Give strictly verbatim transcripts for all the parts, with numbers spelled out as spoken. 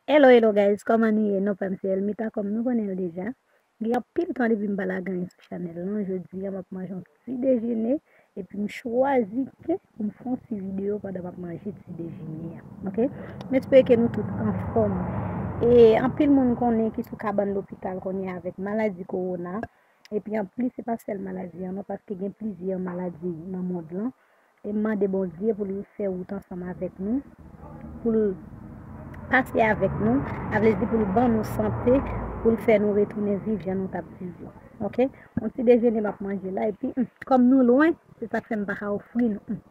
Hello, hello guys, kòman nou ye? Non pa m se Elmita, kòm nou konnen l deja. Gen anpil tan depi m pa lage anyen sou chanèl lan. Jodi a, m ap manje yon ti dejene, epi m chwazi ke pou m fè yon ti videyo pandan m ap manje ti dejene a. Oke? M espere ke nou tout anfòm. E anpil moun konnen ki sou kabann lopital kounye a avèk maladi kowona. Epi anplis, se pa sèl maladi an non, paske gen plizyè maladi nan mond lan. E m mande Bondye pou l fè wout ansanm avèk nou, pou l pase avèk nou, sa vle di pou l ban nou sante, pou l fè nou retounen viv jan nou t ap viv yo. Oke? Yon ti dejene m ap manje la, epi, hmm, kòm nou lwen, se sa k fè m pa ka ofri nou. Hmm.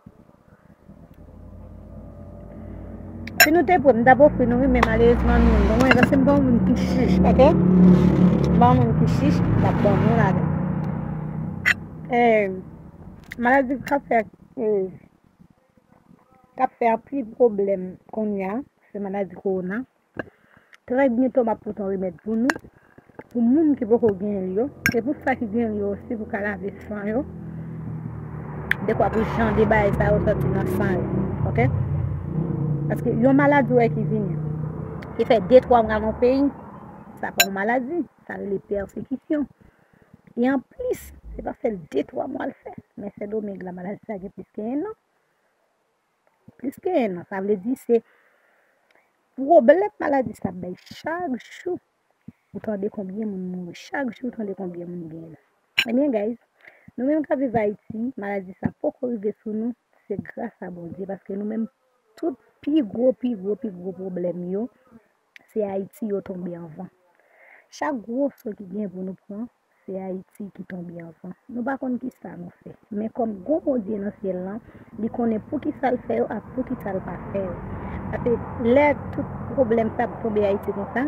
Si nou te pran, m t ap ofri nou, wi, men malerezman nou lwen, paske m pa yon moun ki chich, oke? M pa yon moun ki chich, m t ap ban nou ladan. Eh, maladi k ap fè, eh, k ap fè anpil pwoblèm kounye a, se maladi kowona. Trè byento, m ap pote yon remèd pou nou, pou moun ki poko genyen l yo, e pou sa ki genyen l yo osi, pou ka lave san yo, dekwa pou jan de bagay sa yo sòti nan san yo, oke? Paske yon maladi w wè ki vini, ki fè de twa mwa nan yon peyi, sa pa yon maladi, sa rele pèsekisyon. E anplis, se pa sèl de twa mwa l fè, men Sendomeng la, maladi sa gen plis ke en an. Plis ke en an, sa vle di se pwoblèm maladi sa ap bay chak jou. Ou tande konbyen moun mouri chak jou, ou tande konbyen moun genyen l. Ebyen, guys, nou menm k ap viv Ayiti, maladi sa poko rive sou nou, se gras a Bondye, paske nou menm, tout pi gwo, pi gwo, pi gwo pwoblèm yo, se Ayiti yo tonbe anvan. Chak gwo so ki gen pou nou pran, se Ayiti ki tonbe anvan. Nou pa konn kisa nou fè. Men kòm gon Bondye nan syèl lan, li konnen poukisa l fè yo ak poukisa l pa fè yo. Paske lè tout pwoblèm sa ap tonbe Ayiti konsa,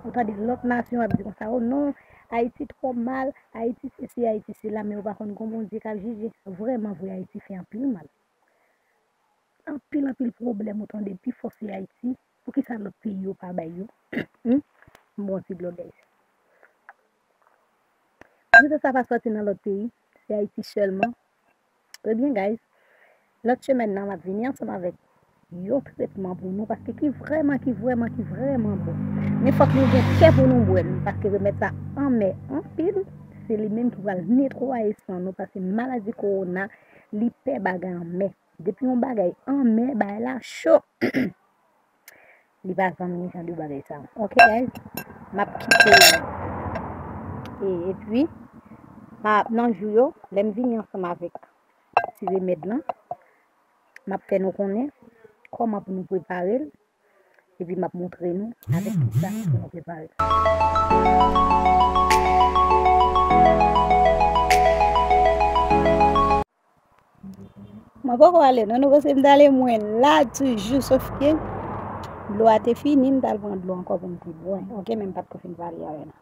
ou tande lòt nasyon ap di konsa, "Oh non, Ayiti twò mal, Ayiti sesi, Ayiti sela," men ou pa konn gon Bondye k ap jije. Vrèman vre, Ayiti fè anpil mal. Anpil, anpil pwoblèm ou tande pi fò se Ayiti. Poukisa lòt peyi yo pa bay yo? Hmm? M bon ti dlo, guys. Poukisa sa pa sòti nan lòt peyi? Se Ayiti sèlman. Ebyen, guys, lòt semèn nan, m ap vini ansanm avèk yon tretman pou nou, paske ki vrèman, ki vrèman, ki vrèman bon. Men fòk nou gen kè pou nou bwè l, paske remèd sa anmè anpil. Se li menm ki pral netwaye san nou, paske maladi kowona, li pè bagay anmè. Depi yon bagay anmè, bagay la cho. Li pa janm gen jan de bagay sa. Oke, guys? M ap kite. E, epi, m a, nan jou yo, lè m vini ansanm avèk ti remèd lan, m ap fè nou konnen kòman pou nou prepare l. Epi m ap montre nou avèk kisa pou nou prepare l. Mwen poko ale non, nou panse m t ale mwen la toujou, sòf ke dlo a te fini, m t al pran dlo ankò pou m te bwè. Oke, men m pa t ko fin pale avè nou.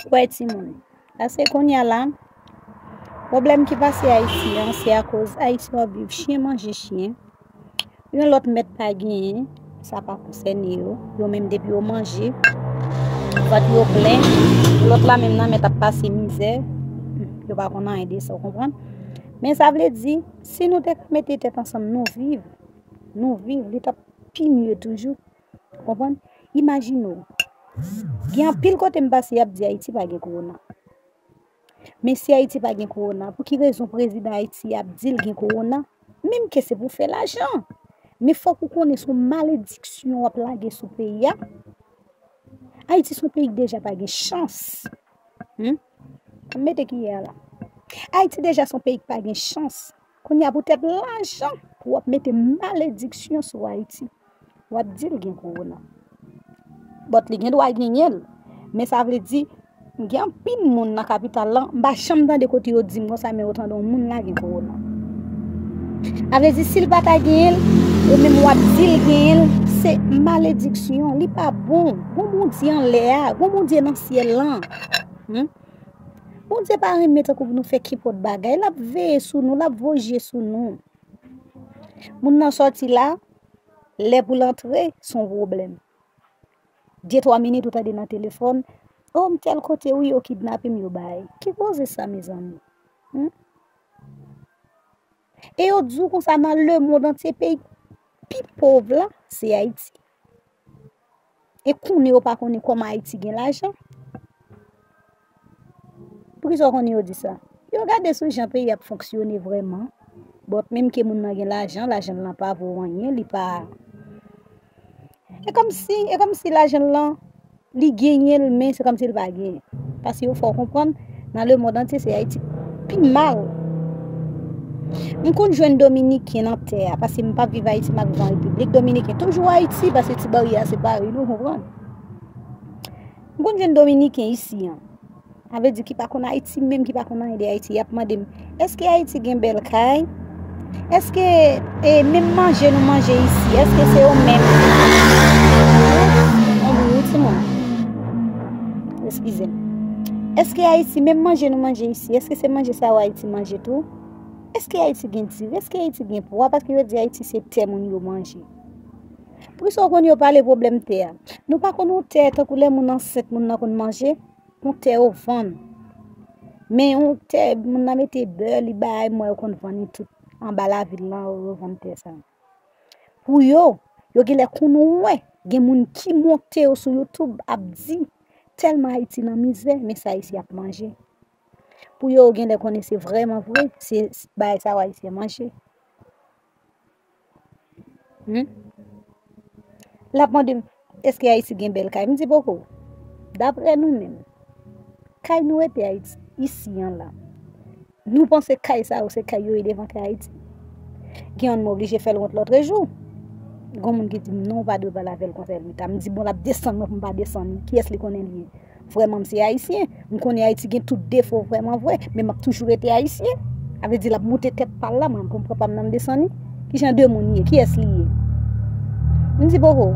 Wè timoun, paske kounye a la, pwoblèm ki pase Ayiti an, se akoz Ayisyen ap viv chen manje chen. Yon lòt mèt pa genyen, sa pa konsène yo. Yo menm depi yo manje, vant yo plen. Lòt la menm nan mèt ap pase mizè. Yo pa konn anyen de sa, w konprann? Men sa vle di, si nou te ka mete tèt ansanm, nou viv. Nou viv, li t ap pi mye toujou. Konprann? Imajine w. Gen anpil kote m pase, y ap di Ayiti pa gen kowona. Men si Ayiti pa gen kowona, pou ki rezon prezidan Ayiti ap di l gen kowona? Menm ke se pou fè lajan. Men fòk ou konnen se yon malediksyon w ap lage sou peyi a. Ayiti se yon peyi ki deja pa gen chans. Hmm? M mete kiyè a la. Ayiti deja se yon peyi ki pa gen chans. Kounye a poutèt lajan pou w ap mete malediksyon sou Ayiti. W ap di l gen kowona. But li gen dwa genyen l. Men sa vle di, gen anpil moun nan kapital lan, m pa janm tande kote yo di m konsa, men yo tande yon moun la gen kowona. Sa vle di, si l pa ta genyen l, ou menm w ap di l genyen l, se malediksyon. Li pa bon. Gon Bondye anlè a, gon Bondye nan syèl lan. Hmm? Bondye pa renmen tankou pou nou fè kenpòt bagay. L ap veye sou nou, l ap voye je sou nou. Moun nan sòti la, lè pou l antre, se yon pwoblèm. De twa minit ou tande nan telefòn, "Oh, m tèl kote, wi, yo kidnape m, yo bay." Ki koze sa, mezanmi? Hmm? E yo di w konsa nan lemonn antye, peyi, pi pòv la, se Ayiti. E konnen yo pa konnen kòman Ayiti gen lajan. Poukisa w konnen yo di sa? Yo gade sou jan peyi ap fonksyone vrèman. But menm ke moun nan gen lajan, lajan lan pa vo anyen, li pa. E kòmsi, e kòmsi lajan lan, li genyen l, men se kòmsi l pa genyen. Paske yo fè w konprann, nan lemonn antye, se Ayiti pi mal. M konn jwenn Dominiken nan tè a, paske m pa viv Ayiti, m ap viv an Repiblik Dominiken. Toujou Ayiti, paske ti baryè a separe nou, konprann. M konn jwenn Dominiken isi an. Sa vle di ki pa konn Ayiti, menm ki pa konn anyen de Ayiti, y ap mande m, èske Ayiti gen bèl kay? Èske, e, menm manje nou manje isi, èske se yo menm? Yon bri wi, timoun. Eskize m. Èske Ayiti, menm manje nou manje isi, èske se manje sa yo Ayiti manje tou? Èske Ayiti gen diri? Èske Ayiti gen pwa? Paske yo di Ayiti se tè moun yo manje. Poukisa w konn yo pale pwoblèm tè a? Nou pa konn yon tè tankou lè moun ansent, moun nan konn manje? Yon tè yo vann. Men yon tè, moun nan mete bè, li bay, m wè yo konn vann li tout anba lavil lan, yo vann tè sa. Pou yo, yo genlè konn wè, gen moun ki monte yo sou YouTube ap di, tèlman Ayiti nan mizè, men sa Ayisyen ap manje. Pou yo, yo genlè konnen se vrèman vre, se bagay sa yo Ayisyen manje. Hmm? L ap mande m, èske Ayiti gen bèl kay? M di, poko. Daprè nou menm, kay nou rete Ayiti, isi an la, nou panse kay sa yo se kay yo ye devan kay Ayiti? Gen yonn m oblije fè l wont lòtrejou. Gon moun ki di m, non, ou pa dwe pale avè l konsa, Elmita. M di, bon, l ap desann mwen pou m pa desann li. Kiyès li konnen li ye? Vrèman, m se Ayisyen. M konnen Ayiti gen tout defo vrèman vre, men m ap toujou rete Ayisyen. Sa vle di l ap moute tèt pa l la, mwen m pran pa m nan m desann li. Ki jan de moun li ye? Kiyès li ye? M di, poko.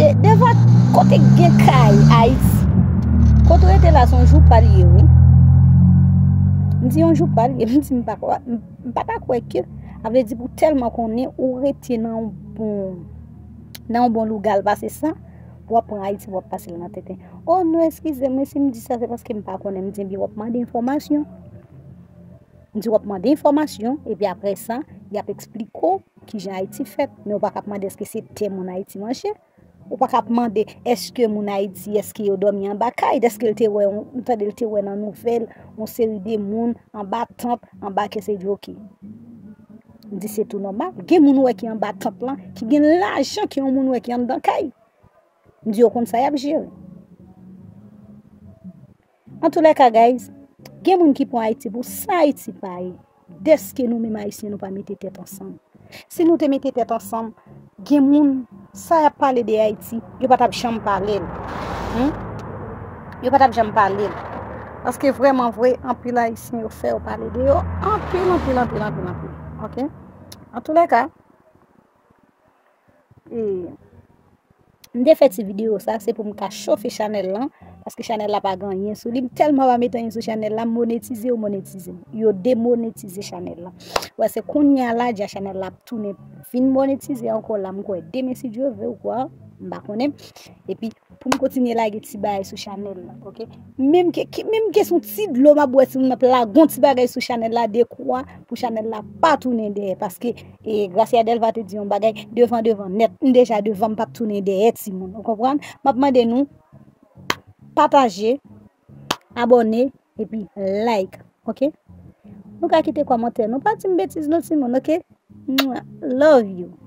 E devan kote k gen kay Ayiti? Kote w rete la, se yon jou pa l ye, wi. M di, yon jou pa l ye. M di, m pa kwè, m, m pa ta kwè ke, sa vle di pou tèlman konnen ou rete nan yon bon, nan yon bon lougal pase sa, w ap pran Ayiti, w ap pase l nan tenten. O non, eskize mwen si m di sa, se paske m pa konnen. M di, ebyen, w ap mande enfòmasyon. M di, w ap mande enfòmasyon, epi apre sa, y ap eksplike w kijan Ayiti fèt. Men w pa ka ap mande èske se tè moun Ayiti manje. Ou pa ka ap mande èske moun Ayiti, èske yo dòmi anba kay, dèske l te wè, m tande l te wè nan nouvèl, yon seri de moun anba tant, anba kè se di, oke. M di, se tou nòmal. Gen moun ou wè ki anba tant lan, ki gen lajan ke yon moun wè ki anndan kay. M di yo konn sa y ap jere. Antoulèka, guys, gen moun ki pran Ayiti pou sa Ayiti pa ye. Dèske nou menm Ayisyen, nou pa mete tèt ansanm. Si nou te mete tèt ansanm, gen moun, sa y ap pale de Ayiti, yo pa t ap janm pale l. Hmm? Yo pa t ap janm pale l. Paske vrèman vre, anpil Ayisyen yo fè yo pale de yo. Anpil, anpil, anpil, anpil, anpil. Oke? Antoulèka, e, m te fè ti videyo sa, se pou m ka chofe chanèl lan, paske chanèl la pa gen anyen sou li. M tèlman pa met anyen sou chanèl la, m monetize, yo monetize m. Yo demonetize chanèl la. Wè, se kounye a la, dja chanèl la ap tounen vin monetize ankò la, m kwè demen si Dye vle ou kwa, m pa konnen. Epi, pou m kontinye lage ti bagay sou chanèl la, oke? Menm ke, ke, menm ke se yon ti dlo m ap bwè, si moun ap lage yon ti bagay sou chanèl la, dekwa pou chanèl la pa tounen dèyè, paske, e, Gracia Delva te di yon bagay, devan, devan nèt, m deja devan, m p ap tounen dèyè, timoun, ou konprann? M ap mande nou, pataje, abòne, epi like, oke? Nou ka kite kòmantè, nou pa di m betiz non, timoun, oke? Mwah. Love you.